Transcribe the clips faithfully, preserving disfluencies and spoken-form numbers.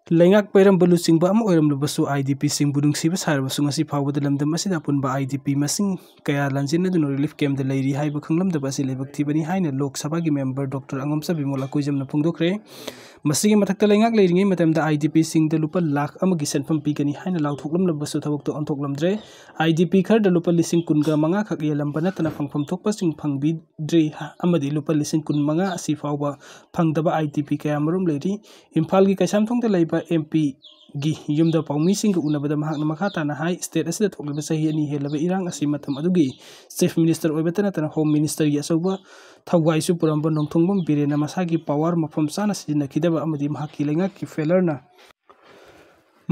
ꯂꯩꯉꯥꯛ ꯄꯥꯏꯔꯝꯕ ꯂꯨꯆꯤꯡꯕ ꯑꯃ ꯑꯣꯏꯔꯝꯂꯕꯁꯨ, IDPꯁꯤꯡꯕꯨ ꯅꯨꯡꯁꯤꯕ ꯁꯥꯔꯕꯁꯨ, ꯉꯁꯤ ꯐꯥꯎꯕꯗ ꯂꯝꯗꯝ ꯑꯁꯤꯗ ꯑꯄꯨꯟꯕ IDP ꯃꯁꯤꯡ ꯀꯌꯥ ꯂꯥꯟꯖꯦꯟꯅꯗꯨꯅ relief campꯇ ꯂꯩꯔꯤ ꯍꯥꯏꯕ ꯈꯪꯂꯝꯗꯕ ꯑꯁꯤ ꯂꯥꯏꯕꯛ ꯊꯤꯕꯅꯤ ꯍꯥꯏꯅ ꯂꯣꯛ ꯁꯚꯥꯒꯤ member Doctor ꯑꯉꯝꯆꯥ ꯕꯤꯃꯣꯜ ꯑꯀꯣꯏꯖꯝꯅ ꯐꯣꯡꯗꯣꯛꯈ꯭ꯔꯦ꯫ ꯃꯁꯤꯒꯤ ꯃꯊꯛꯇ, ꯂꯩꯉꯥꯛ ꯂꯩꯔꯤꯉꯩ ꯃꯇꯝꯗ IDPꯁꯤꯡꯗ ꯂꯨꯄꯥ ꯂꯥꯈ ꯑꯃꯒꯤ ꯁꯦꯟꯐꯝ ꯄꯤꯒꯅꯤ ꯍꯥꯏꯅ ꯂꯥꯎꯊꯣꯛꯂꯝꯂꯕꯁꯨ ꯊꯕꯛꯇꯨ ꯑꯣꯟꯊꯣꯛꯂꯝꯗ꯭ꯔꯦ꯫ IDP ꯈꯔꯗ ꯂꯨꯄꯥ ꯂꯤꯁꯤꯡ ꯀꯨꯟꯒ ꯃꯉꯥ ꯈꯛ ꯌꯦꯜꯂꯝꯕ ꯅꯠꯇꯅ ꯐꯪꯐꯝ ꯊꯣꯛꯄꯁꯤꯡ ꯐꯪꯕꯤꯗ꯭ꯔꯤ, ꯑꯃꯗꯤ ꯂꯨꯄꯥ ꯂꯤꯁꯤꯡ ꯀꯨꯟ ꯃꯉꯥ ꯑꯁꯤ ꯐꯥꯎꯕ ꯐꯪꯗꯕ IDP ꯀꯌꯥ ꯃꯔꯨꯝ ꯂꯩꯔꯤ꯫ ꯏꯝꯐꯥꯜꯒꯤ ꯀꯩꯁꯥꯝꯊꯣꯡꯗ ꯂꯩꯕ MPꯒꯤ ꯌꯨꯝꯗ ꯄꯥꯎꯃꯤꯁꯤꯡꯒ ꯎꯅꯕꯗ ꯃꯍꯥꯛꯅ ꯃꯈꯥ ꯇꯥꯅ ꯍꯥꯏ, state ꯑꯁꯤꯗ ꯊꯣꯛꯂꯤꯕ ꯆꯍꯤ ꯑꯅꯤ ꯍꯦꯜꯂꯕ ꯏꯔꯥꯡ ꯑꯁꯤ ꯃꯇꯝ ꯑꯗꯨꯒꯤ Chief Minister ꯑꯣꯏꯕꯇ ꯅꯠꯇꯅ Home Ministerꯒꯤ ꯑꯆꯧꯕ ꯊꯧꯒꯥꯏꯁꯨ ꯄꯨꯔꯝꯕ ꯅꯣꯡꯊꯣꯡꯕꯝ ꯕꯤꯔꯦꯟꯅ ꯃꯁꯥꯒꯤ power ꯃꯐꯝ ꯆꯥꯅ ꯁꯤꯖꯤꯟꯅꯈꯤꯗꯕ ꯑꯃꯗꯤ ꯃꯍꯥꯛꯀꯤ ꯂꯩꯉꯥꯛꯀꯤ failureꯅ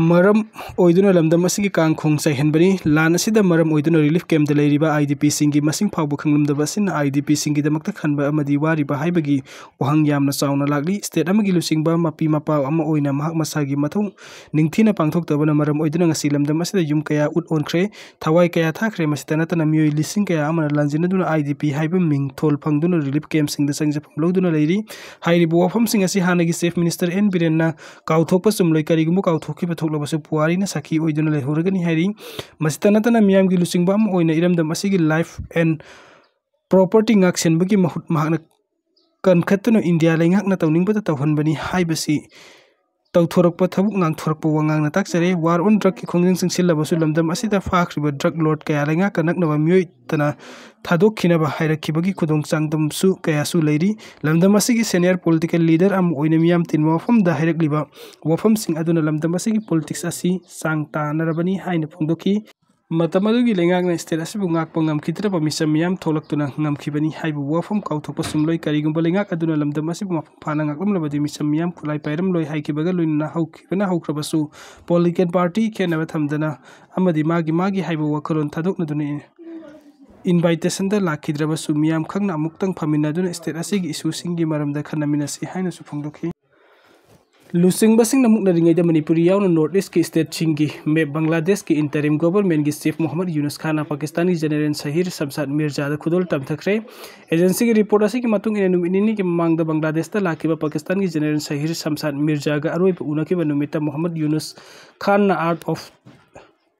ꯃꯔꯝ ꯑꯣꯏꯗꯨꯅ ꯂꯝꯗꯝ ꯑꯁꯤꯒꯤ ꯀꯥꯡ ꯈꯣꯡ ꯆꯥꯏꯍꯟꯕꯅꯤ꯫ ꯂꯥꯟ ꯑꯁꯤꯗ ꯃꯔꯝ ꯑꯣꯏꯗꯨꯅ relief campꯇ ꯂꯩꯔꯤꯕ IDPꯁꯤꯡꯒꯤ ꯃꯁꯤꯡ ꯐꯥꯎꯕ ꯈꯪꯂꯝꯗꯕ ꯑꯁꯤꯅ IDPꯁꯤꯡꯒꯤꯗꯃꯛꯇ ꯈꯟꯕ ꯑꯃꯗꯤ ꯋꯥꯔꯤꯕ ꯍꯥꯏꯕꯒꯤ ꯋꯥꯍꯪ ꯌꯥꯝꯅ ꯆꯥꯎꯅ ꯂꯥꯛꯂꯤ꯫ State ꯑꯃꯒꯤ ꯂꯨꯆꯤꯡꯕ, ꯃꯄꯤ ꯃꯄꯥ ꯑꯃ ꯑꯣꯏꯅ ꯃꯍꯥꯛ ꯃꯁꯥꯒꯤ ꯃꯊꯧ ꯅꯤꯡꯊꯤꯅ ꯄꯥꯡꯊꯣꯛꯇꯕꯅ ꯃꯔꯝ ꯑꯣꯏꯗꯨꯅ ꯉꯁꯤ ꯂꯝꯗꯝ ꯑꯁꯤꯗ ꯌꯨꯝ ꯀꯌꯥ ꯎꯠ ꯑꯣꯟꯈ꯭ꯔꯦ, ꯊꯋꯥꯏ ꯀꯌꯥ ꯊꯥꯈ꯭ꯔꯦ꯫ ꯃꯁꯤꯇ ꯅꯠꯇꯅ ꯃꯤꯑꯣꯏ ꯂꯤꯁꯤꯡ ꯀꯌꯥ ꯑꯃꯅ ꯂꯥꯟꯖꯦꯟꯅꯗꯨꯅ IDP ꯍꯥꯏꯕ ꯃꯤꯡꯊꯣꯜ ꯐꯪꯗꯨꯅ relief campꯁꯤꯡꯗ ꯆꯪꯖꯐꯝ ꯂꯧꯗꯨꯅ ꯂꯩꯔꯤ꯫ ꯍꯥꯏꯔꯤꯕ ꯋꯥꯐꯝꯁꯤꯡ ꯑꯁꯤ ꯍꯥꯟꯅꯒꯤ Chief Minister ꯑꯦꯟ ꯕꯤꯔꯦꯟꯅ ꯀꯥꯎꯊꯣꯛꯄ ꯆꯨꯝꯂꯣꯏ, ꯀꯔꯤꯒꯨꯝꯕ ꯀꯥꯎꯊꯣꯛꯈꯤꯕ ꯊꯣꯛꯂꯕꯁꯨ ꯄꯨꯋꯥꯔꯤꯅ ꯁꯥꯈꯤ ꯑꯣꯏꯗꯨꯅ ꯂꯩꯍꯧꯔꯒꯅꯤ ꯍꯥꯏꯔꯤ꯫ ꯃꯁꯤꯇ ꯅꯠꯇꯅ ꯃꯤꯌꯥꯝꯒꯤ ꯂꯨꯆꯤꯡꯕ ꯑꯃ ꯑꯣꯏꯅ ꯏꯔꯝꯗꯝ ꯑꯁꯤꯒꯤ life and property ꯉꯥꯛꯁꯦꯟꯕꯒꯤ ꯃꯍꯨꯠ ꯃꯍꯥꯛꯅ ꯀꯟꯈꯠꯇꯨꯅ ꯏꯟꯗꯤꯌꯥ ꯂꯩꯉꯥꯛꯅ ꯇꯧꯅꯤꯡꯕꯗ ꯇꯧꯍꯟꯕꯅꯤ ꯍꯥꯏꯕꯁꯤ ꯇꯧꯊꯣꯔꯛꯄ ꯊꯕꯛ ꯉꯥꯡꯊꯣꯔꯛꯄ ꯋꯥꯉꯥꯡꯅ ꯇꯥꯛꯆꯔꯦ꯫ War on Drugꯀꯤ ꯈꯣꯡꯖꯪ ꯆꯪꯁꯤꯜꯂꯕꯁꯨ ꯂꯝꯗꯝ ꯑꯁꯤꯗ ꯐꯥꯈ꯭ꯔꯤꯕ drug lord ꯀꯌꯥ ꯂꯩꯉꯥꯛꯀ ꯅꯛꯅꯕ ꯃꯤꯑꯣꯏ ꯇꯅ ꯊꯥꯗꯣꯛꯈꯤꯅꯕ ꯍꯥꯏꯔꯛꯈꯤꯕꯒꯤ ꯈꯨꯗꯣꯡ ꯆꯥꯡꯗꯝꯁꯨ ꯀꯌꯥꯁꯨ ꯂꯩꯔꯤ꯫ ꯂꯝꯗꯝ ꯑꯁꯤꯒꯤ senior political leader ꯑꯃ ꯑꯣꯏꯅ ꯃꯤꯌꯥꯝ ꯇꯤꯟꯕ ꯃꯐꯝꯗ ꯍꯥꯏꯔꯛꯂꯤꯕ ꯋꯥꯐꯝꯁꯤꯡ ꯑꯗꯨꯅ ꯂꯝꯗꯝ ꯑꯁꯤꯒꯤ politics ꯑꯁꯤ ꯆꯥꯡ ꯇꯥꯅꯔꯕꯅꯤ ꯍꯥꯏꯅ ꯐꯣꯡꯗꯣꯛꯈꯤ꯫ ꯃꯇꯝ ꯑꯗꯨꯒꯤ ꯂꯩꯉꯥꯛꯅ state ꯑꯁꯤꯕꯨ ꯉꯥꯛꯄ ꯉꯝꯈꯤꯗ꯭ꯔꯕ ꯃꯤꯆꯝ ꯃꯤꯌꯥꯝ ꯊꯣꯛꯂꯛꯇꯨꯅ ꯉꯝꯈꯤꯕꯅꯤ ꯍꯥꯏꯕ ꯋꯥꯐꯝ ꯀꯥꯎꯊꯣꯛꯄ ꯆꯨꯝꯂꯣꯏ꯫ ꯀꯔꯤꯒꯨꯝꯕ ꯂꯩꯉꯥꯛ ꯑꯗꯨꯅ ꯂꯝꯗꯝ ꯑꯁꯤꯕꯨ ꯃꯄꯨꯡ ꯐꯥꯅ ꯉꯥꯛꯂꯝꯂꯕꯗꯤ ꯃꯤꯆꯝ ꯃꯤꯌꯥꯝ ꯈꯨꯠꯂꯥꯏ ꯄꯥꯏꯔꯝꯂꯣꯏ ꯍꯥꯏꯈꯤꯕꯒ ꯂꯣꯏꯅꯅ ꯍꯧꯈꯤꯕꯅꯤ꯫ ꯍꯧꯈ꯭ꯔꯕꯁꯨ political party ꯈꯦꯠꯅꯕ ꯊꯝꯗꯅ ꯑꯃꯗꯤ ꯃꯥꯒꯤ ꯃꯥꯒꯤ ꯍꯥꯏꯕ ꯋꯥꯈꯜꯂꯣꯟ ꯊꯥꯗꯣꯛꯅꯗꯨꯅ invitation ꯗ ꯂꯥꯛꯈꯤꯗ꯭ꯔꯕꯁꯨ ꯃꯤꯌꯥꯝ ꯈꯪꯅ ꯑꯃꯨꯛꯇꯪ ꯐꯝꯃꯤꯟꯅꯗꯨꯅ state ꯑꯁꯤꯒꯤ issue ꯁꯤꯡꯒꯤ ꯃꯔꯝꯗ ꯈꯟꯅꯃꯤꯟꯅꯁꯤ ꯍꯥꯏꯅꯁꯨ ꯐꯣꯡꯗꯣꯛꯈꯤ꯫ ꯂꯨꯆꯤꯡꯕꯁꯤꯡꯅ ꯃꯨꯛꯅꯔꯤꯉꯩꯗ ꯃꯅꯤꯄꯨꯔ ꯌꯥꯎꯅ ꯅꯣꯔꯠ ꯏꯁꯀꯤ ꯁ꯭ꯇꯦꯠꯁꯤꯡꯒꯤ ꯃꯦꯞ ꯕꯪꯒ꯭ꯂꯥꯗꯦꯁꯀꯤ ꯏꯟꯇꯔꯤꯝ ꯒꯣꯕꯔꯃꯦꯟꯒꯤ ꯆꯤꯐ ꯃꯣꯍꯝꯃꯗ ꯌꯨꯅꯨꯁ ꯈꯥꯟꯅ ꯄꯥꯀꯤꯁꯇꯥꯟꯒꯤ ꯖꯦꯅꯦꯔꯦꯜ ꯁꯍꯤꯔ ꯁꯝꯁꯥꯗ ꯃꯤꯔꯖꯥꯗ ꯈꯨꯗꯣꯜ ꯇꯝꯊꯈ꯭ꯔꯦ꯫ ꯑꯦꯖꯦꯟꯁꯤꯒꯤ ꯔꯤꯄꯣꯔꯠ ꯑꯁꯤꯒꯤ ꯃꯇꯨꯡ ꯏꯟꯅ ꯅꯨꯃꯤꯠ ꯅꯤꯅꯤꯒꯤ ꯃꯃꯥꯡꯗ ꯕꯪꯒ꯭ꯂꯥꯗꯦꯁꯇ ꯂꯥꯛꯈꯤꯕ ꯄꯥꯀꯤꯁꯇꯥꯟꯒꯤ ꯖꯦꯅꯦꯔꯦꯜ ꯁꯍꯤꯔ ꯁꯝꯁꯥꯗ ꯃꯤꯔꯖꯥꯒ ꯑꯔꯣꯏꯕ ꯎꯅꯈꯤꯕ ꯅꯨꯃꯤꯠꯇ ꯃꯣꯍꯝꯃꯗ ꯌꯨꯅꯨꯁ ꯈꯥꯟꯅ Art of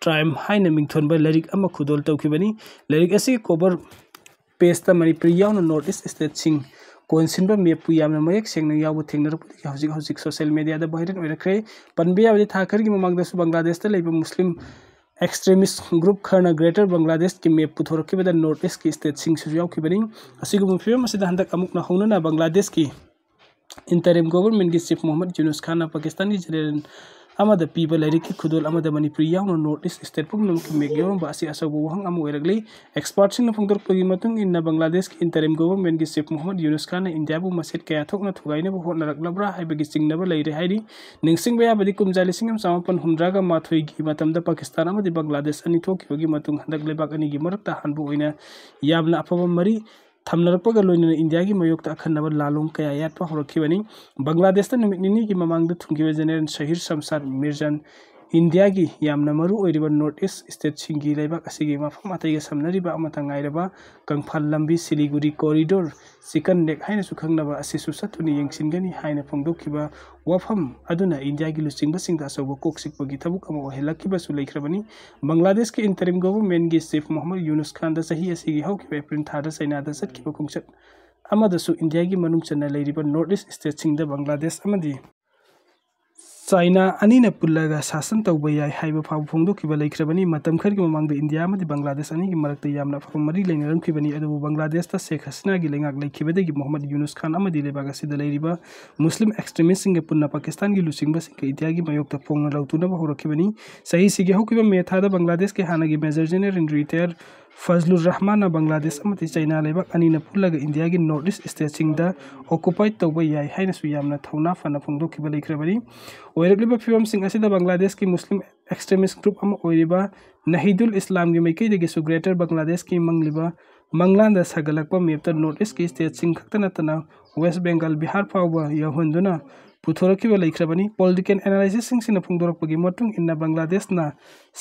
Triumph ꯍꯥꯏꯅ ꯃꯤꯡꯊꯣꯟꯕ ꯂꯥꯏꯔꯤꯛ ꯑꯃ ꯈꯨꯗꯣꯜ ꯇꯧꯈꯤꯕꯅꯤ꯫ ꯂꯥꯏꯔꯤꯛ ꯑꯁꯤꯒꯤ ꯀꯣꯕꯔ ꯄꯦꯖꯇ ꯃꯅꯤꯄꯨꯔ ꯌꯥꯎꯅ ꯅꯣꯔꯠ ꯏꯁ ꯁ꯭ꯇꯦꯠꯁꯤꯡ ꯀꯣꯟꯁꯤꯟꯕ ꯃꯦꯞꯄꯨ ꯌꯥꯝꯅ ꯃꯌꯦꯛ ꯁꯦꯡꯅ ꯌꯥꯎꯕ ꯊꯦꯡꯅꯔꯛꯄꯗꯒꯤ ꯍꯧꯖꯤꯛ ꯍꯧꯖꯤꯛ ꯁꯣꯁꯤꯌꯦꯜ ꯃꯦꯗꯤꯌꯥꯗ ꯚꯥꯏꯔꯦꯜ ꯑꯣꯏꯔꯛꯈ꯭ꯔꯦ꯫ ꯄꯟꯕ ꯌꯥꯕꯗꯤ ꯊꯥ ꯈꯔꯒꯤ ꯃꯃꯥꯡꯗꯁꯨ ꯕꯪꯒ꯭ꯂꯥꯗꯦꯁꯇ ꯂꯩꯕ ꯃꯨꯁꯂꯤꯝ ꯑꯦꯛꯁꯇ꯭ꯔꯤꯃꯤꯁ ꯒ꯭ꯔꯨꯞ ꯈꯔꯅ ꯒ꯭ꯔꯦꯇꯔ ꯕꯪꯒ꯭ꯂꯥꯗꯦꯁꯀꯤ ꯃꯦꯞ ꯄꯨꯊꯣꯔꯛꯈꯤꯕꯗ ꯅꯣꯔꯠ ꯏꯁꯀꯤ ꯁ꯭ꯇꯦꯠꯁꯤꯡꯁꯨ ꯌꯥꯎꯈꯤꯕꯅꯤ꯫ ꯑꯁꯤꯒꯨꯝꯕ ꯐꯤꯕꯝ ꯑꯁꯤꯗ ꯍꯟꯗꯛ ꯑꯃꯨꯛ ꯅꯧꯍꯧꯅꯅ ꯕꯪꯒ꯭ꯂꯥꯗꯦꯁꯀꯤ ꯏꯟꯇꯔꯤꯝ ꯒꯣꯕꯔꯃꯦꯟꯒꯤ ꯆꯤꯐ ꯃꯣꯍꯝꯃꯗ ꯌꯨꯅꯨꯁ ꯈꯥꯟꯅ ꯄꯥꯀꯤꯁꯇꯥꯟꯒꯤ ꯖꯦꯅꯦꯔꯦꯜ ꯑꯃꯗ ꯄꯤꯕ ꯂꯥꯏꯔꯤꯛꯀꯤ ꯈꯨꯗꯣꯜ ꯑꯃꯗ ꯃꯅꯤꯄꯨꯔ ꯌꯥꯎꯅ ꯅꯣꯔꯠ ꯏꯁ ꯁ꯭ꯇꯦꯠ ꯄꯨꯝꯅꯃꯛꯀꯤ ꯃꯦꯞ ꯌꯥꯎꯔꯝꯕ ꯑꯁꯤ ꯑꯆꯧꯕ ꯋꯥꯍꯪ ꯑꯃ ꯑꯣꯏꯔꯛꯂꯤ꯫ ꯑꯦꯛꯁꯄꯥꯔꯠꯁꯤꯡꯅ ꯐꯣꯡꯗꯣꯔꯛꯄꯒꯤ ꯃꯇꯨꯡ ꯏꯟꯅ ꯕꯪꯒ꯭ꯂꯥꯗꯦꯁꯀꯤ ꯏꯟꯇꯔꯤꯝ ꯒꯣꯕꯔꯃꯦꯟꯒꯤ ꯆꯤꯐ ꯃꯣꯍꯝꯃꯗ ꯌꯨꯅꯨꯁ ꯈꯥꯟꯅ ꯏꯟꯗꯤꯌꯥꯕꯨ ꯃꯁꯦꯠ ꯀꯌꯥ ꯊꯣꯛꯅ ꯊꯨꯒꯥꯏꯅꯕ ꯍꯣꯠꯅꯔꯛꯂꯕ꯭ꯔꯥ ꯍꯥꯏꯕꯒꯤ ꯆꯤꯡꯅꯕ ꯂꯩꯔꯦ ꯍꯥꯏꯔꯤ꯫ ꯅꯤꯡꯁꯤꯡꯕ ꯌꯥꯕꯗꯤ ꯀꯨꯝꯖꯥ ꯂꯤꯁꯤꯡ ꯑꯃ ꯆꯥꯃꯥꯄꯟ ꯍꯨꯝꯗ꯭ꯔꯥꯒ ꯃꯥꯊꯣꯏꯒꯤ ꯃꯇꯝꯗ ꯄꯥꯀꯤꯁꯇꯥꯟ ꯑꯃꯗꯤ ꯕꯪꯒ꯭ꯂꯥꯗꯦꯁ ꯑꯅꯤ ꯊꯣꯛꯈꯤꯕꯒꯤ ꯃꯇꯨꯡ ꯍꯟꯗꯛ ꯂꯩꯕꯥꯛ ꯑꯅꯤꯒꯤ ꯃꯔꯛꯇ ꯑꯍꯥꯟꯕ ꯑꯣꯏꯅ ꯌꯥꯝꯅ ꯑꯐꯕ ꯃꯔꯤ ꯊꯝꯅꯔꯛꯄꯒ ꯂꯣꯏꯅꯅ ꯏꯟꯗꯤꯌꯥꯒꯤ ꯃꯥꯌꯣꯛꯇ ꯑꯈꯟꯅꯕ ꯂꯥꯂꯣꯡ ꯀꯌꯥ ꯌꯥꯠꯄ ꯍꯧꯔꯛꯈꯤꯕꯅꯤ꯫ ꯕꯪꯒ꯭ꯂꯥꯗꯦꯁꯇ ꯅꯨꯃꯤꯠ ꯅꯤꯅꯤꯒꯤ ꯃꯃꯥꯡꯗ ꯊꯨꯡꯈꯤꯕ ꯖꯦꯅꯦꯔꯦꯜ ꯁꯍꯤꯔ ꯁꯝꯁꯥꯗ ꯃꯤꯔꯖꯥꯟ ꯏꯟꯗꯤꯌꯥꯒꯤ ꯌꯥꯝꯅ ꯃꯔꯨ ꯑꯣꯏꯔꯤꯕ ꯅꯣꯔꯠ ꯏꯁ ꯁ꯭ꯇꯦꯠꯁꯤꯡꯒꯤ ꯂꯩꯕꯥꯛ ꯑꯁꯤꯒꯤ ꯃꯐꯝ ꯑꯇꯩꯒ ꯁꯝꯅꯔꯤꯕ ꯑꯃꯠꯇ ꯉꯥꯏꯔꯕ ꯀꯪꯐꯥꯜ ꯂꯝꯕꯤ ꯁꯤꯂꯤꯒꯨꯔꯤ ꯀꯣꯔꯤꯗꯣꯔ, ꯆꯤꯀꯟ ꯅꯦꯛ ꯍꯥꯏꯅꯁꯨ ꯈꯪꯅꯕ ꯑꯁꯤꯁꯨ ꯆꯠꯇꯨꯅ ꯌꯦꯡꯁꯤꯟꯒꯅꯤ ꯍꯥꯏꯅ ꯐꯣꯡꯗꯣꯛꯈꯤꯕ ꯋꯥꯐꯝ ꯑꯗꯨꯅ ꯏꯟꯗꯤꯌꯥꯒꯤ ꯂꯨꯆꯤꯡꯕꯁꯤꯡꯗ ꯑꯆꯧꯕ ꯀꯣꯛ ꯆꯤꯛꯄꯒꯤ ꯊꯕꯛ ꯑꯃ ꯑꯣꯏꯍꯜꯂꯛꯈꯤꯕꯁꯨ ꯂꯩꯈ꯭ꯔꯕꯅꯤ꯫ ꯕꯪꯒ꯭ꯂꯥꯗꯦꯁꯀꯤ ꯏꯟꯇꯔꯤꯝ ꯒꯣꯕꯔꯃꯦꯟꯒꯤ ꯆꯤꯐ ꯃꯣꯍꯝꯃꯗ ꯌꯨꯅꯨꯁ ꯈꯥꯟꯗ ꯆꯍꯤ ꯑꯁꯤꯒꯤ ꯍꯧꯈꯤꯕ ꯑꯦꯄ꯭ꯔꯤꯜ ꯊꯥꯗ ꯆꯩꯅꯥꯗ ꯆꯠꯈꯤꯕ ꯈꯣꯡꯆꯠ ꯑꯃꯗꯁꯨ ꯏꯟꯗꯤꯌꯥꯒꯤ ꯃꯅꯨꯡ ꯆꯟꯅ ꯂꯩꯔꯤꯕ ꯅꯣꯔꯠ ꯏꯁ ꯁ꯭ꯇꯦꯠꯁꯤꯡꯗ ꯕꯪꯒ꯭ꯂꯥꯗꯦꯁ ꯑꯃꯗꯤ ꯆꯥꯏꯅꯥ ꯑꯅꯤꯅ ꯄꯨꯜꯂꯒ ꯁꯥꯁꯟ ꯇꯧꯕ ꯌꯥꯏ ꯍꯥꯏꯕ ꯐꯥꯎꯕ ꯐꯣꯡꯗꯣꯛꯈꯤꯕ ꯂꯩꯈ꯭ꯔꯕꯅꯤ꯫ ꯃꯇꯝ ꯈꯔꯒꯤ ꯃꯃꯥꯡꯗ ꯏꯟꯗꯤꯌꯥ ꯑꯃꯗꯤ ꯕꯪꯒ꯭ꯂꯥꯗꯦꯁ ꯑꯅꯤꯒꯤ ꯃꯔꯛꯇ ꯌꯥꯝꯅ ꯑꯐꯕ ꯃꯔꯤ ꯂꯩꯅꯔꯝꯈꯤꯕꯅꯤ, ꯑꯗꯨꯕꯨ ꯕꯪꯒ꯭ꯂꯥꯗꯦꯁꯇ ꯁꯦꯈ ꯍꯁꯤꯅꯥꯒꯤ ꯂꯩꯉꯥꯛ ꯂꯩꯈꯤꯕꯗꯒꯤ ꯃꯣꯍꯝꯃꯗ ꯌꯨꯅꯨꯁ ꯈꯥꯟ ꯑꯃꯗꯤ ꯂꯩꯕꯥꯛ ꯑꯁꯤꯗ ꯂꯩꯔꯤꯕ ꯃꯨꯁꯂꯤꯝ ꯑꯦꯛꯁꯇ꯭ꯔꯤꯃꯤꯁꯁꯤꯡꯒ ꯄꯨꯟꯅ ꯄꯥꯀꯤꯁꯇꯥꯟꯒꯤ ꯂꯨꯆꯤꯡꯕꯁꯤꯡꯒ ꯏꯟꯗꯤꯌꯥꯒꯤ ꯃꯥꯌꯣꯛꯇ ꯐꯣꯡꯅ ꯂꯧꯇꯨꯅꯕ ꯍꯧꯔꯛꯈꯤꯕꯅꯤ꯫ ꯆꯍꯤꯁꯤꯒꯤ ꯍꯧꯈꯤꯕ ꯃꯦ ꯊꯥꯗ ꯕꯪꯒ꯭ꯂꯥꯗꯦꯁꯀꯤ ꯍꯥꯟꯅꯒꯤ ꯃꯦꯖꯔ ꯖꯦꯅꯦꯔꯦꯜ ꯔꯤꯇꯥꯌꯔ ꯐꯖꯂꯨꯔ ꯔꯍꯃꯥꯟꯅ ꯕꯪꯒ꯭ꯂꯥꯗꯦꯁ ꯑꯃꯗꯤ ꯆꯥꯏꯅꯥ ꯂꯩꯕꯥꯛ ꯑꯅꯤꯅ ꯄꯨꯜꯂꯒ ꯏꯟꯗꯤꯌꯥꯒꯤ ꯅꯣꯔꯠ ꯏꯁ ꯁ꯭ꯇꯦꯠꯁꯤꯡꯗ ꯑꯣꯀꯨꯄꯥꯏ ꯇꯧꯕ ꯌꯥꯏ ꯍꯥꯏꯅꯁꯨ ꯌꯥꯝꯅ ꯊꯧꯅꯥ ꯐꯅ ꯐꯣꯡꯗꯣꯛꯈꯤꯕ ꯂꯩꯈ꯭ꯔꯕꯅꯤ꯫ ꯑꯣꯏꯔꯛꯂꯤꯕ ꯐꯤꯕꯝꯁꯤꯡ ꯑꯁꯤꯗ ꯕꯪꯒ꯭ꯂꯥꯗꯦꯁꯀꯤ ꯃꯨꯁꯂꯤꯝ ꯑꯦꯛꯁꯇ꯭ꯔꯤꯃꯤꯁ ꯒ꯭ꯔꯨꯞ ꯑꯃ ꯑꯣꯏꯔꯤꯕ ꯅꯍꯤꯗꯨꯜ ꯏꯁꯂꯥꯝꯒꯤ ꯃꯥꯏꯀꯩꯗꯒꯤꯁꯨ ꯒ꯭ꯔꯦꯇꯔ ꯕꯪꯒ꯭ꯂꯥꯗꯦꯁꯀꯤ ꯃꯪꯂꯤꯕ ꯃꯪꯂꯥꯟꯗ ꯁꯥꯒꯠꯂꯛꯄ ꯃꯦꯞꯇ ꯅꯣꯔꯠ ꯏꯁꯀꯤ ꯁ꯭ꯇꯦꯠꯁꯤꯡ ꯈꯛꯇ ꯅꯠꯇꯅ ꯋꯦꯁ ꯕꯦꯡꯒꯥꯜ, ꯕꯤꯍꯥꯔ ꯐꯥꯎꯕ ꯌꯥꯎꯍꯟꯗꯨꯅ ꯄꯨꯊꯣꯔꯛꯈꯤꯕ ꯂꯩꯈ꯭ꯔꯕꯅꯤ꯫ ꯄꯣꯂꯤꯇꯤꯀꯦꯜ ꯑꯦꯅꯥꯂꯥꯏꯁꯤꯁꯁꯤꯡꯁꯤꯅ ꯐꯣꯡꯗꯣꯔꯛꯄꯒꯤ ꯃꯇꯨꯡ ꯏꯟꯅ ꯕꯪꯒ꯭ꯂꯥꯗꯦꯁꯅ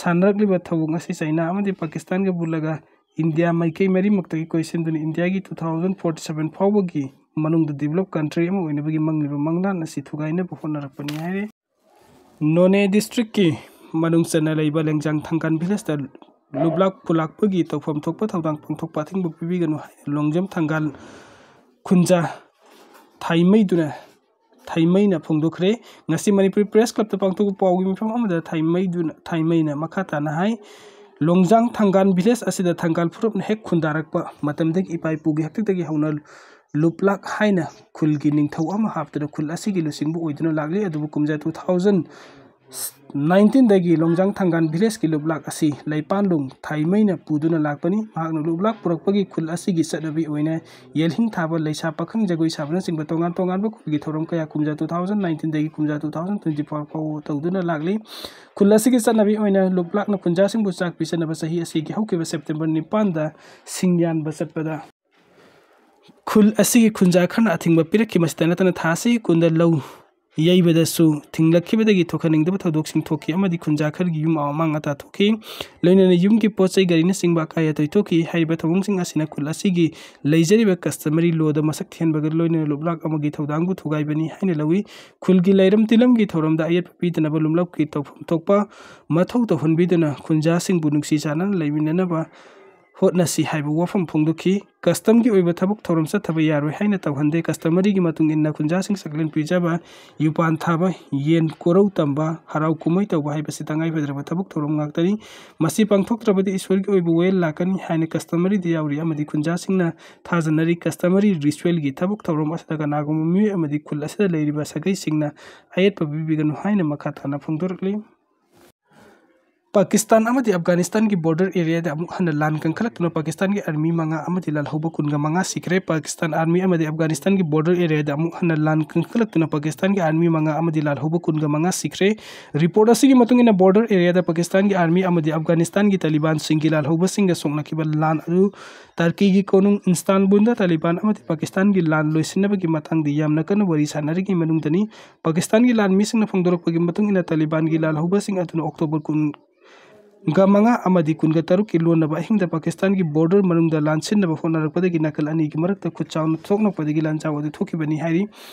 ꯁꯥꯟꯅꯔꯛꯂꯤꯕ ꯊꯧꯑꯣꯡ ꯑꯁꯤ ꯆꯩꯅꯥ ꯑꯃꯗꯤ ꯄꯥꯀꯤꯁꯇꯥꯟꯒ ꯄꯨꯜꯂꯒ ꯏꯟꯗꯤꯌꯥ ꯃꯥꯏꯀꯩ ꯃꯔꯤꯃꯛꯇꯒꯤ ꯀꯣꯏꯁꯤꯟꯗꯨꯅ ꯏꯟꯗꯤꯌꯥꯒꯤ two thousand forty seven ꯐꯥꯎꯕꯒꯤ ꯃꯅꯨꯡꯗ ꯗꯤꯕꯂꯞ ꯀꯟꯇ꯭ꯔꯤ ꯑꯃ ꯑꯣꯏꯅꯕꯒꯤ ꯃꯪꯂꯤꯕ ꯃꯪꯂꯥꯟ ꯑꯁꯤ ꯊꯨꯒꯥꯏꯅꯕ ꯍꯣꯠꯅꯔꯛꯄꯅꯤ ꯍꯥꯏꯔꯤ꯫ ꯅꯣꯅꯦ ꯗꯤꯁꯇ꯭ꯔꯤꯛꯀꯤ ꯃꯅꯨꯡ ꯆꯟꯅ ꯂꯩꯕ ꯂꯦꯡꯖꯥꯡ ꯊꯥꯡꯒꯥꯟ ꯚꯤꯂꯦꯖꯇ ꯂꯨꯞꯂꯥꯛ ꯈꯨꯂꯥꯛꯄꯒꯤ ꯇꯧꯐꯝ ꯊꯣꯛꯄ ꯊꯧꯗꯥꯡ ꯄꯥꯡꯊꯣꯛꯄ ꯑꯊꯤꯡꯕ ꯄꯤꯕꯤꯒꯅꯨ ꯍꯥꯏꯅ ꯂꯣꯡꯖꯝ ꯊꯥꯡꯒꯥꯜ ꯈꯨꯟꯖꯥ ꯊꯥꯏꯃꯩꯗꯨꯅ ꯊꯥꯏꯃꯩꯅ ꯐꯣꯡꯗꯣꯛꯈ꯭ꯔꯦ꯫ ꯉꯁꯤ ꯃꯅꯤꯄꯨꯔꯤ ꯄ꯭ꯔꯦꯁ ꯀ꯭ꯂꯕꯇ ꯄꯥꯡꯊꯣꯛꯄ ꯄꯥꯎꯒꯤ ꯃꯤꯐꯝ ꯑꯃꯗ ꯊꯥꯏꯃꯩꯗꯨꯅ ꯊꯥꯏꯃꯩꯅ ꯃꯈꯥ ꯇꯥꯅ ꯍꯥꯏ, ꯂꯣꯡꯖꯥꯡ ꯊꯥꯡꯒꯥꯟ ꯚꯤꯂꯦꯖ ꯑꯁꯤꯗ ꯊꯥꯡꯒꯥꯜ ꯐꯨꯔꯨꯞꯅ ꯍꯦꯛ ꯈꯨꯟꯗꯥꯔꯛꯄ ꯃꯇꯝꯗꯒꯤ ꯏꯄꯥ ꯏꯄꯨꯒꯤ ꯍꯥꯛꯇꯛꯇꯒꯤ ꯍꯧꯅ ꯂꯨꯞꯂꯥꯛ ꯍꯥꯏꯅ ꯈꯨꯜꯒꯤ ꯅꯤꯡꯊꯧ ꯑꯃ ꯍꯥꯞꯇꯨꯅ ꯈꯨꯜ ꯑꯁꯤꯒꯤ ꯂꯨꯆꯤꯡꯕ ꯑꯣꯏꯗꯨꯅ ꯂꯥꯛꯂꯤ꯫ ꯑꯗꯨꯕꯨ ꯀꯨꯝꯖꯥ two thousand nineteenꯗꯒꯤ ꯂꯣꯡꯖꯥꯡ ꯊꯥꯡꯒꯥꯟ ꯚꯤꯂꯦꯖꯀꯤ ꯂꯨꯞꯂꯥꯛ ꯑꯁꯤ ꯂꯩꯄꯥꯟꯂꯨꯡ ꯊꯥꯏꯃꯩꯅ ꯄꯨꯗꯨꯅ ꯂꯥꯛꯄꯅꯤ꯫ ꯃꯍꯥꯛꯅ ꯂꯨꯞꯂꯥꯛ ꯄꯨꯔꯛꯄꯒꯤ ꯈꯨꯜ ꯑꯁꯤꯒꯤ ꯆꯠꯅꯕꯤ ꯑꯣꯏꯅ ꯌꯦꯜꯍꯤꯡ ꯊꯥꯕ, ꯂꯩꯁꯥ ꯄꯥꯈꯪ ꯖꯒꯣꯏ ꯁꯥꯕꯅꯆꯤꯡꯕ ꯇꯣꯉꯥꯟ ꯇꯣꯉꯥꯟꯕ ꯈꯨꯜꯒꯤ ꯊꯧꯔꯝ ꯀꯌꯥ ꯀꯨꯝꯖꯥ two thousand nineteenꯗꯒꯤ ꯀꯨꯝꯖꯥ two thousand twenty four ꯐꯥꯎꯕ ꯇꯧꯗꯨꯅ ꯂꯥꯛꯂꯤ꯫ ꯈꯨꯜ ꯑꯁꯤꯒꯤ ꯆꯠꯅꯕꯤ ꯑꯣꯏꯅ ꯂꯨꯞꯂꯥꯛꯅ ꯈꯨꯟꯖꯥꯁꯤꯡꯕꯨ ꯆꯥꯛ ꯄꯤꯖꯅꯕ ꯆꯍꯤ ꯑꯁꯤꯒꯤ ꯍꯧꯈꯤꯕ ꯁꯦꯞꯇꯦꯝꯕꯔ ꯅꯤꯄꯥꯟꯗ ꯁꯤꯡ ꯌꯥꯟꯕ ꯆꯠꯄꯗ ꯈꯨꯜ ꯑꯁꯤꯒꯤ ꯈꯨꯟꯖꯥ ꯈꯔꯅ ꯑꯊꯤꯡꯕ ꯄꯤꯔꯛꯈꯤ꯫ ꯃꯁꯤꯇ ꯅꯠꯇꯅ ꯊꯥ ꯑꯁꯤꯒꯤ ꯀꯨꯟꯗ ꯂꯧ ꯌꯩꯕꯗꯁꯨ ꯊꯤꯡꯂꯛꯈꯤꯕꯗꯒꯤ ꯊꯣꯛꯍꯟꯅꯤꯡꯗꯕ ꯊꯧꯗꯣꯛꯁꯤꯡ ꯊꯣꯛꯈꯤ ꯑꯃꯗꯤ ꯈꯨꯟꯖꯥ ꯈꯔꯒꯤ ꯌꯨꯝ ꯑꯃꯥꯡ ꯑꯇꯥ ꯊꯣꯛꯈꯤ꯫ ꯂꯣꯏꯅꯅ ꯌꯨꯝꯒꯤ ꯄꯣꯠ ꯆꯩ ꯒꯥꯔꯤꯅꯆꯤꯡꯕ ꯑꯀꯥꯏ ꯑꯇꯣꯏ ꯊꯣꯛꯈꯤ꯫ ꯍꯥꯏꯔꯤꯕ ꯊꯧꯑꯣꯡꯁꯤꯡ ꯑꯁꯤꯅ ꯈꯨꯜ ꯑꯁꯤꯒꯤ ꯂꯩꯖꯔꯤꯕ customary lawꯗ ꯃꯁꯛ ꯊꯤꯍꯟꯕꯒ ꯂꯣꯏꯅꯅ ꯂꯨꯞꯂꯥꯛ ꯑꯃꯒꯤ ꯊꯧꯗꯥꯡꯕꯨ ꯊꯨꯒꯥꯏꯕꯅꯤ ꯍꯥꯏꯅ ꯂꯧꯏ꯫ ꯈꯨꯜꯒꯤ ꯂꯩꯔꯝ ꯇꯤꯂꯝꯒꯤ ꯊꯧꯔꯝꯗ ꯑꯌꯦꯠꯄ ꯄꯤꯗꯅꯕ ꯂꯨꯞꯂꯥꯛꯀꯤ ꯇꯧꯐꯝ ꯊꯣꯛꯄ ꯃꯊꯧ ꯇꯧꯍꯟꯕꯤꯗꯨꯅ ꯈꯨꯟꯖꯥꯁꯤꯡꯕꯨ ꯅꯨꯡꯁꯤ ꯆꯥꯟꯅꯅ ꯂꯩꯃꯤꯟꯅꯅꯕ ꯍꯣꯠꯅꯁꯤ ꯍꯥꯏꯕ ꯋꯥꯐꯝ ꯐꯣꯡꯗꯣꯛꯈꯤ꯫ Customꯒꯤ ꯑꯣꯏꯕ ꯊꯕꯛ ꯊꯧꯔꯝ ꯆꯠꯊꯕ ꯌꯥꯔꯣꯏ ꯍꯥꯏꯅ ꯇꯧꯍꯟꯗꯦ꯫ Customaryꯒꯤ ꯃꯇꯨꯡ ꯏꯟꯅ ꯈꯨꯟꯖꯥꯁꯤꯡ ꯆꯥꯛꯂꯦꯟ ꯄꯤꯖꯕ, ꯌꯨꯄꯥꯟ ꯊꯥꯕ, ꯌꯦꯟ ꯀꯣꯔꯧ ꯇꯝꯕ, ꯍꯔꯥꯎ ꯀꯨꯝꯍꯩ ꯇꯧꯕ ꯍꯥꯏꯕꯁꯤ ꯇꯉꯥꯏ ꯐꯗ꯭ꯔꯕ ꯊꯕꯛ ꯊꯧꯔꯝ ꯉꯥꯛꯇꯅꯤ꯫ ꯃꯁꯤ ꯄꯥꯡꯊꯣꯛꯇ꯭ꯔꯕꯗꯤ ꯏꯁꯣꯔꯒꯤ ꯑꯣꯏꯕ ꯋꯥꯌꯦꯜ ꯂꯥꯛꯀꯅꯤ ꯍꯥꯏꯅ customaryꯗ ꯌꯥꯎꯔꯤ ꯑꯃꯗꯤ ꯈꯨꯟꯖꯥꯁꯤꯡꯅ ꯊꯥꯖꯅꯔꯤ꯫ Customary ritualꯒꯤ ꯊꯕꯛ ꯊꯧꯔꯝ ꯑꯁꯤꯗ ꯀꯅꯥꯒꯨꯝꯕ ꯃꯤꯑꯣꯏ ꯑꯃꯗꯤ ꯈꯨꯜ ꯑꯁꯤꯗ ꯂꯩꯔꯤꯕ ꯁꯥꯒꯩꯁꯤꯡꯅ ꯑꯌꯦꯠꯄ ꯄꯤꯕꯤꯒꯅꯨ ꯍꯥꯏꯅ ꯃꯈꯥ ꯇꯥꯅ ꯐꯣꯡꯗꯣꯔꯛꯂꯤ꯫ ꯄꯥꯀꯤꯁꯇꯥꯟ ꯑꯃꯗꯤ ꯑꯐꯒꯥꯅꯤꯁꯇꯥꯟꯒꯤ border areaꯗ ꯑꯃꯨꯛ ꯍꯟꯅ ꯂꯥꯟ ꯀꯟꯈꯠꯂꯛꯇꯨꯅ ꯄꯥꯀꯤꯁꯇꯥꯟꯒꯤ army ꯃꯉꯥ ꯑꯃꯗꯤ ꯂꯥꯜꯍꯧꯕ ꯀꯨꯟꯒ ꯃꯉꯥ ꯁꯤꯈ꯭ꯔꯦ꯫ ꯄꯥꯀꯤꯁꯇꯥꯟ army ꯑꯃꯗꯤ ꯑꯐꯒꯥꯅꯤꯁꯇꯥꯟꯒꯤ border areaꯗ ꯑꯃꯨꯛ ꯍꯟꯅ ꯂꯥꯟ ꯀꯟꯈꯠꯂꯛꯇꯨꯅ ꯄꯥꯀꯤꯁꯇꯥꯟꯒꯤ army ꯃꯉꯥ ꯑꯃꯗꯤ ꯂꯥꯜꯍꯧꯕ ꯀꯨꯟꯒ ꯃꯉꯥ ꯁꯤꯈ꯭ꯔꯦ꯫ Report ꯑꯁꯤꯒꯤ ꯃꯇꯨꯡ ꯏꯟꯅ border areaꯗ ꯄꯥꯀꯤꯁꯇꯥꯟꯒꯤ army ꯑꯃꯗꯤ ꯑꯐꯒꯥꯅꯤꯁꯇꯥꯟꯒꯤ ꯇꯥꯂꯤꯕꯥꯟꯁꯤꯡꯒꯤ ꯂꯥꯜꯍꯧꯕꯁꯤꯡꯒ ꯁꯣꯛꯅꯈꯤꯕ ꯂꯥꯟ ꯑꯗꯨ ꯇꯔꯀꯤꯒꯤ ꯀꯣꯅꯨꯡ ꯏꯟꯁꯇꯥꯟꯕꯨꯜꯗ ꯇꯥꯂꯤꯕꯥꯟ ꯑꯃꯗꯤ ꯄꯥꯀꯤꯁꯇꯥꯟꯒꯤ ꯂꯥꯟ ꯂꯣꯏꯁꯤꯟꯅꯕꯒꯤ ꯃꯇꯥꯡꯗ ꯌꯥꯝꯅ ꯀꯟꯅ ꯋꯥꯔꯤ ꯁꯥꯟꯅꯔꯤꯉꯩ ꯃꯅꯨꯡꯗꯅꯤ꯫ ꯄꯥꯀꯤꯁꯇꯥꯟꯒꯤ ꯂꯥꯟꯃꯤꯁꯤꯡꯅ ꯐꯣꯡꯗꯣꯔꯛꯄꯒꯤ ꯃꯇꯨꯡ ꯏꯟꯅ ꯇꯥꯂꯤꯕꯥꯟꯒꯤ ꯂꯥꯜꯍꯧꯕꯁꯤꯡ ꯑꯗꯨꯅ October ꯀꯨꯟꯒ ꯃꯉꯥ ꯑꯃꯗꯤ ꯀꯨꯟꯒ ꯇꯔꯨꯛꯀꯤ ꯂꯣꯟꯅꯕ ꯑꯍꯤꯡꯗ ꯄꯥꯀꯤꯁꯇꯥꯟꯒꯤ border ꯃꯅꯨꯡꯗ ꯂꯥꯟꯁꯤꯟꯅꯕ ꯍꯣꯠꯅꯔꯛꯄꯗꯒꯤ ꯅꯥꯀꯜ ꯑꯅꯤꯒꯤ ꯃꯔꯛꯇ ꯈꯨꯠ ꯆꯥꯎꯅ ꯁꯣꯛꯅꯔꯛꯄꯗꯒꯤ ꯂꯥꯟꯖꯥꯎ ꯑꯗꯨ ꯊꯣꯛꯈꯤꯕꯅꯤ ꯍꯥꯏꯔꯤ꯫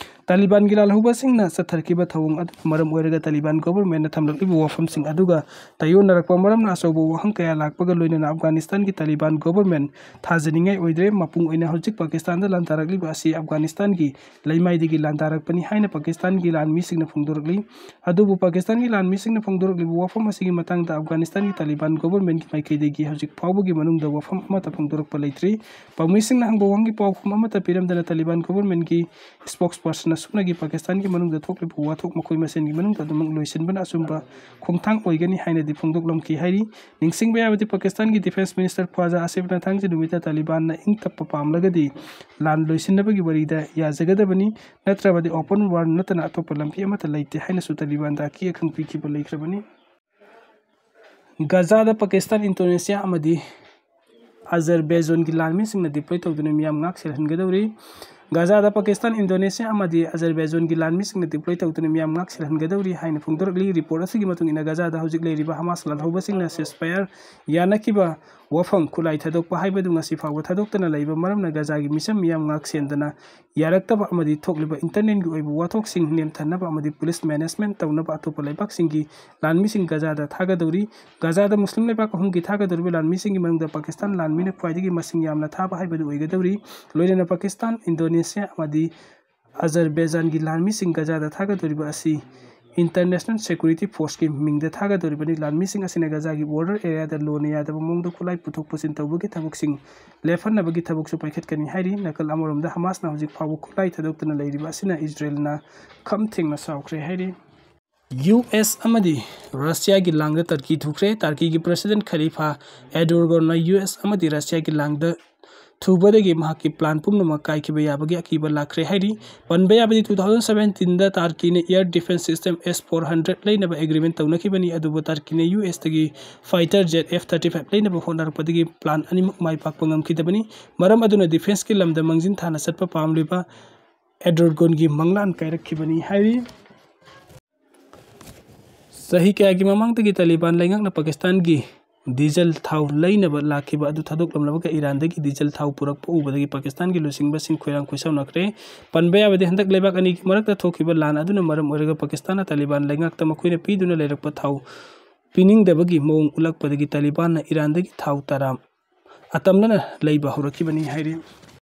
ꯇꯥꯂꯤꯕꯥꯟꯒꯤ ꯂꯥꯜꯍꯧꯕꯁꯤꯡꯅ ꯆꯠꯊꯔꯛꯈꯤꯕ ꯊꯧꯑꯣꯡ ꯑꯗꯨꯅ ꯃꯔꯝ ꯑꯣꯏꯔꯒ ꯇꯥꯂꯤꯕꯥꯟ governmentꯅ ꯊꯝꯂꯛꯂꯤꯕ ꯋꯥꯐꯝꯁꯤꯡ ꯑꯗꯨꯒ ꯇꯥꯏꯑꯣꯟꯅꯔꯛꯄ ꯃꯔꯝꯅ ꯑꯆꯧꯕ ꯋꯥꯍꯪ ꯀꯌꯥ ꯂꯥꯛꯄꯒ ꯂꯣꯏꯅꯅ ꯑꯐꯒꯥꯅꯤꯁꯇꯥꯟꯒꯤ ꯇꯥꯂꯤꯕꯥꯟ government ꯊꯥꯖꯅꯤꯡꯉꯥꯏ ꯑꯣꯏꯗ꯭ꯔꯦ꯫ ꯃꯄꯨꯡ ꯑꯣꯏꯅ ꯍꯧꯖꯤꯛ ꯄꯥꯀꯤꯁꯇꯥꯟꯗ ꯂꯥꯟꯗꯥꯔꯛꯂꯤꯕ ꯑꯁꯤ ꯑꯐꯒꯥꯅꯤꯁꯇꯥꯟꯒꯤ ꯂꯩꯃꯥꯏꯗꯒꯤ ꯂꯥꯟꯗꯥꯔꯛꯄꯅꯤ ꯍꯥꯏꯅ ꯄꯥꯀꯤꯁꯇꯥꯟꯒꯤ ꯂꯥꯟꯃꯤꯁꯤꯡꯅ ꯐꯣꯡꯗꯣꯔꯛꯂꯤ꯫ ꯑꯗꯨꯕꯨ ꯄꯥꯀꯤꯁꯇꯥꯟꯒꯤ ꯂꯥꯟꯃꯤꯁꯤꯡꯅ ꯐꯣꯡꯗꯣꯔꯛꯂꯤꯕ ꯋꯥꯐꯝ ꯑꯁꯤꯒꯤ ꯃꯇꯥꯡꯗ ꯑꯐꯒꯥꯅꯤꯁꯇꯥꯟꯒꯤ ꯇꯥꯂꯤꯕꯥꯟ governmentꯀꯤ ꯃꯥꯏꯀꯩꯗꯒꯤ ꯍꯧꯖꯤꯛ ꯐꯥꯎꯕꯒꯤ ꯃꯅꯨꯡꯗ ꯋꯥꯐꯝ ꯑꯃꯠꯇ ꯐꯣꯡꯗꯣꯔꯛꯄ ꯂꯩꯇ꯭ꯔꯤ꯫ ꯄꯥꯎꯃꯤꯁꯤꯡꯅ ꯍꯪꯕ ꯋꯥꯍꯪꯒꯤ ꯄꯥꯎꯈꯨꯝ ꯑꯃꯠꯇ ꯄꯤꯔꯝꯗꯅ ꯇꯥꯂꯤꯕꯥꯟ governmentꯀꯤ spokesperson ꯑꯁꯨꯝꯅꯒꯤ ꯄꯥꯀꯤꯁꯇꯥꯟꯒꯤ ꯃꯅꯨꯡꯗ ꯊꯣꯛꯂꯤꯕ ꯋꯥꯊꯣꯛ ꯃꯈꯣꯏ ꯃꯁꯦꯟꯒꯤ ꯃꯅꯨꯡꯗ ꯑꯗꯨꯃꯛ ꯂꯣꯏꯁꯤꯟꯕꯅ ꯑꯆꯨꯝꯕ ꯈꯣꯡꯊꯥꯡ ꯑꯣꯏꯒꯅꯤ ꯍꯥꯏꯅꯗꯤ ꯐꯣꯡꯗꯣꯛꯂꯝꯈꯤ ꯍꯥꯏꯔꯤ꯫ ꯅꯤꯡꯁꯤꯡꯕ ꯌꯥꯕꯗꯤ ꯄꯥꯀꯤꯁꯇꯥꯟꯒꯤ defence minister ꯈ꯭ꯋꯥꯖꯥ ꯑꯁꯤꯐꯅ ꯊꯥꯡꯖ ꯅꯨꯃꯤꯠꯇ ꯇꯥꯂꯤꯕꯥꯟꯅ ꯏꯪ ꯇꯞꯄ ꯄꯥꯝꯂꯒꯗꯤ ꯂꯥꯟ ꯂꯣꯏꯁꯤꯟꯅꯕꯒꯤ ꯋꯥꯔꯤꯗ ꯌꯥꯖꯒꯗꯕꯅꯤ, ꯅꯠꯇ꯭ꯔꯕꯗꯤ open war ꯅꯠꯇꯅ ꯑꯇꯣꯞꯄ ꯂꯝꯕꯤ ꯑꯃꯠꯇ ꯂꯩꯇꯦ ꯍꯥꯏꯅꯁꯨ ꯇꯥꯂꯤꯕꯥꯟꯗ ꯑꯀꯤ ꯑꯈꯪ ꯄꯤꯈꯤꯕ ꯂꯩꯈ꯭ꯔꯕꯅꯤ꯫ ꯒꯖꯥꯗ ꯄꯥꯀꯤꯁꯇꯥꯟ, ꯏꯟꯗꯣꯅꯦꯁꯤꯌꯥ ꯑꯃꯗꯤ ꯑꯖꯔꯕꯦꯖꯥꯟꯒꯤ ꯂꯥꯟꯃꯤꯁꯤꯡꯅ deploy ꯇꯧꯗꯨꯅ ꯃꯤꯌꯥꯝ ꯉꯥꯛ ꯁꯦꯜꯍꯟꯒꯗꯧꯔꯤ꯫ ꯒꯖꯥꯗ ꯄꯥꯀꯤꯁꯇꯥꯟ, ꯏꯟꯗꯣꯅꯦꯁꯤꯌꯥ ꯑꯃꯗꯤ ꯑꯖꯔꯕꯦꯖꯥꯟꯒꯤ ꯂꯥꯟꯃꯤꯁꯤꯡꯅ deploy ꯇꯧꯗꯨꯅ ꯃꯤꯌꯥꯝ ꯉꯥꯛ ꯁꯦꯜꯍꯟꯒꯗꯧꯔꯤ ꯍꯥꯏꯅ ꯐꯣꯡꯗꯣꯔꯛꯂꯤ꯫ Report ꯑꯁꯤꯒꯤ ꯃꯇꯨꯡ ꯏꯟꯅ ꯒꯖꯥꯗ ꯍꯧꯖꯤꯛ ꯂꯩꯔꯤꯕ ꯍꯃꯥꯁ ꯂꯥꯜꯍꯧꯕꯁꯤꯡꯅ ceasefire ꯌꯥꯅꯈꯤꯕ ꯋꯥꯐꯝ ꯈꯨꯠꯂꯥꯏ ꯊꯥꯗꯣꯛꯄ ꯍꯥꯏꯕꯗꯨ ꯉꯁꯤ ꯐꯥꯎꯕ ꯊꯥꯗꯣꯛꯇꯅ ꯂꯩꯕ ꯃꯔꯝꯅ ꯒꯖꯥꯒꯤ ꯃꯤꯆꯝ ꯃꯤꯌꯥꯝ ꯉꯥꯛ ꯁꯦꯟꯗꯅ ꯌꯥꯔꯛꯇꯕ ꯑꯃꯗꯤ ꯊꯣꯛꯂꯤꯕ internalꯒꯤ ꯑꯣꯏꯕ ꯋꯥꯊꯣꯛꯁꯤꯡ ꯅꯦꯝꯊꯅꯕ ꯑꯃꯗꯤ police management ꯇꯧꯅꯕ ꯑꯇꯣꯞꯄ ꯂꯩꯕꯥꯛꯁꯤꯡꯒꯤ ꯂꯥꯟꯃꯤꯁꯤꯡ ꯒꯖꯥꯗ ꯊꯥꯒꯗꯧꯔꯤ꯫ ꯒꯖꯥꯗ ꯃꯨꯁꯂꯤꯝ ꯂꯩꯕꯥꯛ ꯑꯍꯨꯝꯒꯤ ꯊꯥꯒꯗꯧꯔꯤꯕ ꯂꯥꯟꯃꯤꯁꯤꯡꯒꯤ ꯃꯅꯨꯡꯗ ꯄꯥꯀꯤꯁꯇꯥꯟ ꯂꯥꯟꯃꯤꯅ ꯈ꯭ꯋꯥꯏꯗꯒꯤ ꯃꯁꯤꯡ ꯌꯥꯝꯅ ꯊꯥꯕ ꯍꯥꯏꯕꯗꯨ ꯑꯣꯏꯒꯗꯧꯔꯤ꯫ ꯂꯣꯏꯅꯅ ꯄꯥꯀꯤꯁꯇꯥꯟ, ꯏꯟꯗꯣꯅꯦꯁꯤꯌꯥ ꯑꯃꯗꯤ ꯑꯖꯔꯕꯦꯖꯥꯟꯒꯤ ꯂꯥꯟꯃꯤꯁꯤꯡ ꯒꯖꯥꯗ ꯊꯥꯒꯗꯧꯔꯤꯕ ꯑꯁꯤ International Security Forceꯀꯤ ꯃꯤꯡꯗ ꯊꯥꯒꯗꯧꯔꯤꯕꯅꯤ꯫ ꯂꯥꯟꯃꯤꯁꯤꯡ ꯑꯁꯤꯅ ꯒꯖꯥꯒꯤ border areaꯗ ꯂꯣꯟꯅ ꯌꯥꯗꯕ ꯃꯑꯣꯡꯗ ꯈꯨꯠꯂꯥꯏ ꯄꯨꯊꯣꯛ ꯄꯨꯁꯤꯟ ꯇꯧꯕꯒꯤ ꯊꯕꯛꯁꯤꯡ ꯂꯦꯞꯍꯟꯅꯕꯒꯤ ꯊꯕꯛꯁꯨ ꯄꯥꯏꯈꯠꯀꯅꯤ ꯍꯥꯏꯔꯤ꯫ ꯅꯥꯀꯜ ꯑꯃꯔꯣꯝꯗ ꯍꯃꯥꯁꯅ ꯍꯧꯖꯤꯛ ꯐꯥꯎꯕ ꯈꯨꯠꯂꯥꯏ ꯊꯥꯗꯣꯛꯇꯨꯅ ꯂꯩꯔꯤꯕ ꯑꯁꯤꯅ ꯏꯖꯔꯦꯜꯅ ꯈꯝ ꯊꯦꯡꯅ ꯁꯥꯎꯈ꯭ꯔꯦ ꯍꯥꯏꯔꯤ꯫ ꯌꯨ ꯑꯦꯁ ꯑꯃꯗꯤ ꯔꯁꯤꯌꯥꯒꯤ ꯂꯥꯡꯗ ꯇꯔꯀꯤ ꯊꯨꯈ꯭ꯔꯦ꯫ ꯇꯔꯀꯤꯒꯤ President Khalifa Erdogan-ꯅ ꯌꯨ ꯑꯦꯁ ꯑꯃꯗꯤ ꯔꯁꯤꯌꯥꯒꯤ ꯂꯥꯡꯗ ꯊꯨꯕꯗꯒꯤ ꯃꯍꯥꯛꯀꯤ plan ꯄꯨꯝꯅꯃꯛ ꯀꯥꯏꯈꯤꯕ ꯌꯥꯕꯒꯤ ꯑꯀꯤꯕ ꯂꯥꯛꯈ꯭ꯔꯦ ꯍꯥꯏꯔꯤ꯫ ꯄꯟꯕ ꯌꯥꯕꯗꯤ, two thousand seventeen-ꯗ ꯇꯔꯀꯤꯅ air defence system S four hundred ꯂꯩꯅꯕ agreement ꯇꯧꯅꯈꯤꯕꯅꯤ, ꯑꯗꯨꯕꯨ ꯇꯔꯀꯤꯅ U ꯑꯦꯁꯇꯒꯤ fighter jet F thirty five ꯂꯩꯅꯕ ꯍꯣꯠꯅꯔꯛꯄꯗꯒꯤ plan ꯑꯅꯤꯃꯛ ꯃꯥꯏ ꯄꯥꯛꯄ ꯉꯝꯈꯤꯗꯕꯅꯤ꯫ ꯃꯔꯝ ꯑꯗꯨꯅ defence-ꯀꯤ ꯂꯝꯗ ꯃꯥꯡꯖꯤꯟ ꯊꯥꯅ ꯆꯠꯄ ꯄꯥꯝꯂꯤꯕ Erdogan-ꯒꯤ ꯃꯪꯂꯥꯟ ꯀꯥꯏꯔꯛꯈꯤꯕꯅꯤ ꯍꯥꯏꯔꯤ꯫ ꯆꯍꯤ ꯀꯌꯥꯒꯤ ꯃꯃꯥꯡꯗꯒꯤ ꯇꯥꯂꯤꯕꯥꯟ ꯂꯩꯉꯥꯛꯅ ꯄꯥꯀꯤꯁꯇꯥꯟꯒꯤ ꯗꯤꯖꯜ ꯊꯥꯎ ꯂꯩꯅꯕ ꯂꯥꯛꯈꯤꯕ ꯑꯗꯨ ꯊꯥꯗꯣꯛꯂꯝꯂꯕꯒ ꯏꯔꯥꯟꯗꯒꯤ ꯗꯤꯖꯜ ꯊꯥꯎ ꯄꯨꯔꯛꯄ ꯎꯕꯗꯒꯤ ꯄꯥꯀꯤꯁꯇꯥꯟꯒꯤ ꯂꯨꯆꯤꯡꯕꯁꯤꯡ ꯈꯣꯏꯔꯥꯡ ꯈꯣꯏꯁꯥꯎꯅꯈ꯭ꯔꯦ꯫ ꯄꯟꯕ ꯌꯥꯕꯗꯤ, ꯍꯟꯗꯛ ꯂꯩꯕꯥꯛ ꯑꯅꯤꯒꯤ ꯃꯔꯛꯇ ꯊꯣꯛꯈꯤꯕ ꯂꯥꯟ ꯑꯗꯨꯅ ꯃꯔꯝ ꯑꯣꯏꯔꯒ ꯄꯥꯀꯤꯁꯇꯥꯟꯅ ꯇꯥꯂꯤꯕꯥꯟ ꯂꯩꯉꯥꯛꯇ ꯃꯈꯣꯏꯅ ꯄꯤꯗꯨꯅ ꯂꯩꯔꯛꯄ ꯊꯥꯎ ꯄꯤꯅꯤꯡꯗꯕꯒꯤ ꯃꯑꯣꯡ ꯎꯠꯂꯛꯄꯗꯒꯤ ꯇꯥꯂꯤꯕꯥꯟꯅ ꯏꯔꯥꯟꯗꯒꯤ ꯊꯥꯎ ꯇꯔꯥ ꯑꯇꯝꯅꯅ ꯂꯩꯕ ꯍꯧꯔꯛꯈꯤꯕꯅꯤ ꯍꯥꯏꯔꯤ꯫